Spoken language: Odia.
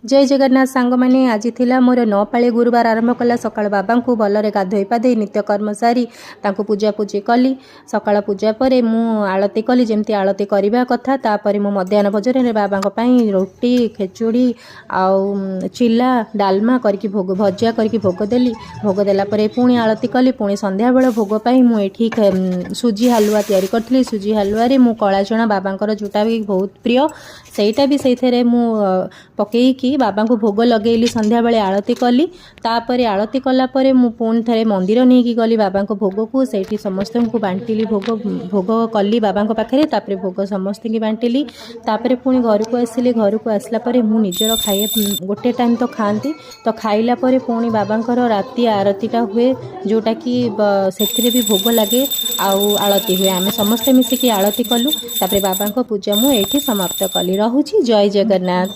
ଜୟ ଜଗନ୍ନାଥ ସାଙ୍ଗମାନେ। ଆଜି ଥିଲା ମୋର ନଅପାଳି ଗୁରୁବାର। ଆରମ୍ଭ କଲା ସକାଳ, ବାବାଙ୍କୁ ଭଲରେ ଗାଧୋଇ ପାଧୋଇ, ନିତ୍ୟକର୍ମ ସାରି ତାଙ୍କୁ ପୂଜାପୂଜି କଲି। ସକାଳ ପୂଜା ପରେ ମୁଁ ଆଳତି କଲି, ଯେମିତି ଆଳତି କରିବା କଥା। ତାପରେ ମୁଁ ମଧ୍ୟାହ୍ନ ଭୋଜନରେ ବାବାଙ୍କ ପାଇଁ ରୁଟି, ଖେଚୁଡ଼ି ଆଉ ଚିଲା, ଡାଲମା କରିକି, ଭୋଗ ଭଜା କରିକି ଭୋଗ ଦେଲି। ଭୋଗ ଦେଲା ପରେ ପୁଣି ଆଳତି କଲି। ପୁଣି ସନ୍ଧ୍ୟାବେଳ ଭୋଗ ପାଇଁ ମୁଁ ଏଠି ସୁଜି ହାଲୁଆ ତିଆରି କରିଥିଲି। ସୁଜି ହାଲୁଆରେ ମୁଁ କଳା ଚଣା, ବାବାଙ୍କର ଯେଉଁଟା ବି ବହୁତ ପ୍ରିୟ, ସେଇଟା ବି ସେଇଥିରେ ମୁଁ ପକେଇକି ବାବାଙ୍କୁ ଭୋଗ ଲଗେଇଲି। ସନ୍ଧ୍ୟାବେଳେ ଆଳତି କଲି। ତାପରେ ଆଳତି କଲା ପରେ ମୁଁ ପୁଣି ଥରେ ମନ୍ଦିର ନେଇକି ଗଲି ବାବାଙ୍କ ଭୋଗକୁ। ସେଇଠି ସମସ୍ତଙ୍କୁ ବାଣ୍ଟିଲି ଭୋଗ। ଭୋଗ କଲି ବାବାଙ୍କ ପାଖରେ, ତାପରେ ଭୋଗ ସମସ୍ତଙ୍କୁ ବାଣ୍ଟିଲି। ତାପରେ ପୁଣି ଘରକୁ ଆସିଲି। ଘରକୁ ଆସିଲା ପରେ ମୁଁ ନିଜର ଖାଇବା, ଗୋଟେ ଟାଇମ୍ ତ ଖାଆନ୍ତି, ତ ଖାଇଲା ପରେ ପୁଣି ବାବାଙ୍କର ରାତି ଆରତିଟା ହୁଏ, ଯେଉଁଟାକି ସେଥିରେ ବି ଭୋଗ ଲାଗେ ଆଉ ଆଳତି ହୁଏ। ଆମେ ସମସ୍ତେ ମିଶିକି ଆଳତି କଲୁ। ତାପରେ ବାବାଙ୍କ ପୂଜା ମୁଁ ଏଇଠି ସମାପ୍ତ କଲି। ରହୁଛି, ଜୟ ଜଗନ୍ନାଥ।